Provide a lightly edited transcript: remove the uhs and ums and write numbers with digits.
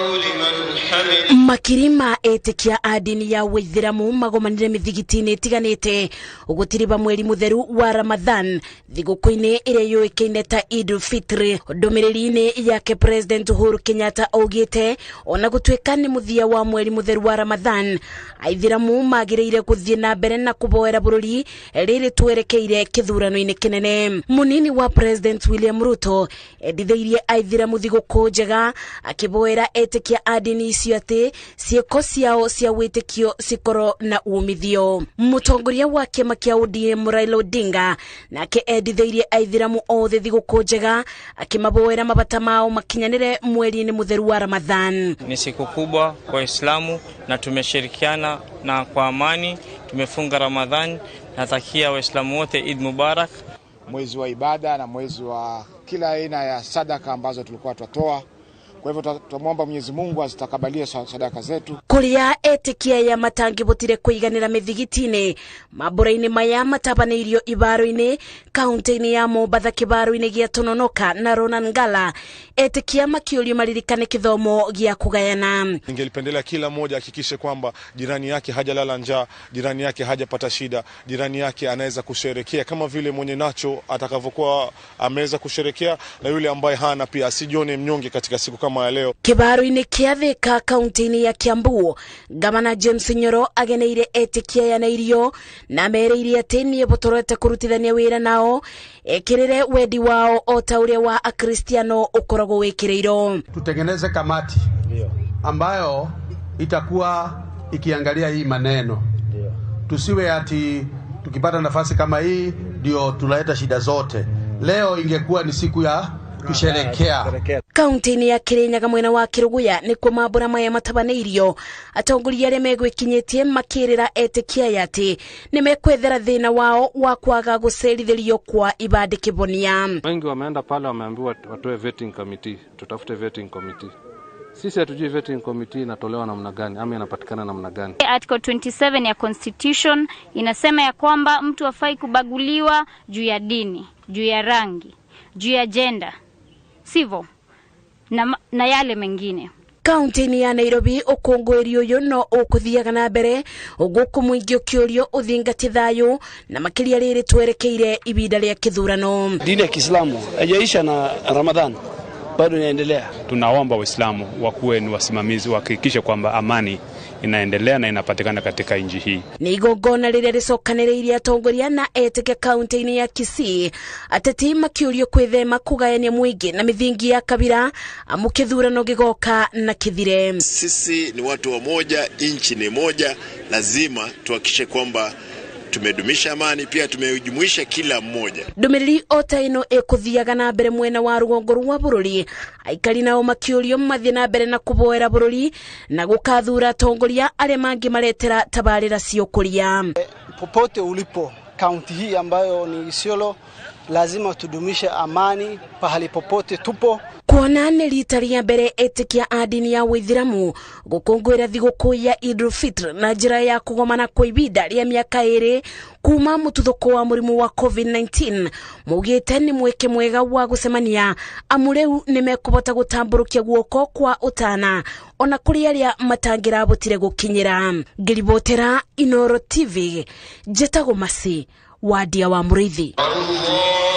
لمن حمده. Makiri ma etĩkia a ndini ya Ũithĩramu magomanire mĩthigiti-inĩ ĩtiganĩte gũtiriba mweri mũtheru wa Ramadhan thigũkũ-inĩ ĩrĩa yũĩkaine ta Idul Fitri. Ndũmĩrĩri-inĩ yake, President Uhuru Kenyatta augĩte ona gũtuĩka nĩ mũthia wa mweri mũtheru wa Ramadhan, Aithĩramu magĩrĩire gũthiĩ na mbere na kũboera bũrũri rĩrĩ twerekeire kĩthurano-inĩ kĩnene. Mũnini wa President William Ruto endithĩirie Aithĩramu thigũkũ njega, akĩboera etĩkia a ndini icio atĩ ciĩko ciao cia wĩtĩkio cikorwo na umithio. Mũtongoria wa kĩama kĩa ODM Raila Odinga nake endithĩirie Aithĩramu othe thigũkũ njega, akĩmaboera mabata mao makinyanĩre mweri-inĩ mũtheru wa Ramadhan. Ni siku kubwa kwa Waislamu na tumeshirikiana na kwa amani tumefunga Ramadhan. Natakia Waislamu wote Eid Mubarak. Mwezi wa ibada na mwezi wa kila aina ya sadaka ambazo tulikuwa twatoa. Kwa hivyo tunamwomba Mwenyezi Mungu azitakabalie sadaka zetu. Kuria etikia ya matangibutire kuiganira mithigiti-inĩ, mambura-inĩ maya matabanĩirio ibaro-inĩ kaunti-inĩ ya Mombatha, kĩbaro-inĩ gĩa Tononoka na Ronan Ngala, etikia makiũrio maririkane kĩthomo gĩa kugayana. Ningelipendelea kila mmoja ahakikishe kwamba jirani yake hajalala njaa, jirani yake hajapata shida, jirani yake anaweza kusherekea kama vile mwenye nacho atakavyokuwa ameweza kusherekea, na yule ambaye hana pia asijione mnyonge katika siku kama ya leo. Kĩbaro-inĩ kĩa Thika kaunti-inĩ ya Kiambu, Gavana James Nyoro ageneire etikia ya na irio na mereire atĩ nĩebotorete kũrutithania wĩra nao ekĩrĩre wendi wao o ta ũrĩa wa Akristiano ũkoragwo wĩkĩrĩirwo. Tutengeneze kamati ambayo itakuwa ikiangalia hii maneno. Tusiwe ati tukipata nafasi kama hii ndio tunaleta shida zote. Leo ingekuwa ni siku ya kusherekea. Kaunti-inĩ ya Kirinyaga mwena wa Kiruguya nĩkuo mambura maya matabanĩirio, atongoria arĩa megwĩkinyĩtie makĩrĩra etĩkia aya atĩ nĩmekwethera thĩna wao wa kwaga gũcerithĩrio kwa ibandĩ kĩbonia. Wengi wameenda pale wameambiwa watoe vetting committee, tutafute vetting committee. Sisi hatujui vetting committee inatolewa namna gani ama inapatikana namna gani. Article 27 ya Constitution inasema ya kwamba mtu hafai kubaguliwa juu ya dini, juu ya rangi, juu ya gender, sivyo? Na yale mengine. Kaunti-inĩ ya Nairobi ũkũngũĩri ũyũ no ũkũthiaga na mbere gũkũ mũingĩ ũkĩũrio ũthingatie thayũ na makĩria rĩrĩ twerekeire ibinda rĩa kĩthurano. Dini ya Kiislamu haijaisha na Ramadhan, bado inaendelea. Tunaomba Waislamu wakuwe ni wasimamizi, wahakikishe kwamba amani inaendelea na inapatikana katika nchi hii. Nĩ igongona rĩrĩa rĩcokanĩrĩirie atongoria na etĩkia kaunti-inĩ ya Kisii, ateti makĩũrio kwĩthema kũgayania mũingĩ na mĩthingi ya kabira amu kĩthurano gĩgoka na kĩthire. Sisi ni watu wa moja, nchi ni moja, lazima tuhakikishe kwamba tumedumisha amani, pia tumejumuisha kila mmoja. Ndũmĩrĩri o ta ĩno ĩkũthiaga na mbere mwena wa rũgongo rwa bũrũri, aikari nao makĩũrio mathiĩ na mbere na kũboera bũrũri na gũkathura atongoria arĩa mangĩmaretera tabarĩra cia ũkũria. Popote ulipo kaunti hii ambayo ni Isiolo, lazima tudumishe amani pahali popote tupo. Kuona nĩ rita rĩa mbere etĩkia a ndini ya Ũithĩramu gũkũngũĩra thigũkũ ya Idul Fitr na njĩra ya kũgomana kwa ibinda rĩa mĩaka 2 kuma mũtuthũko wa mũrimũ wa COVID-19, maugĩte nĩ mweke mwega wa gũcemania amu rĩu nĩmekũhota gũtambũrũkia guoko kwa ũtana ona kũrĩ arĩa matangĩrabotire gũkinyĩra. Ngĩribotera Inoro TV, njĩtagwo Masi Wadia wa Mũrĩithi. Allah.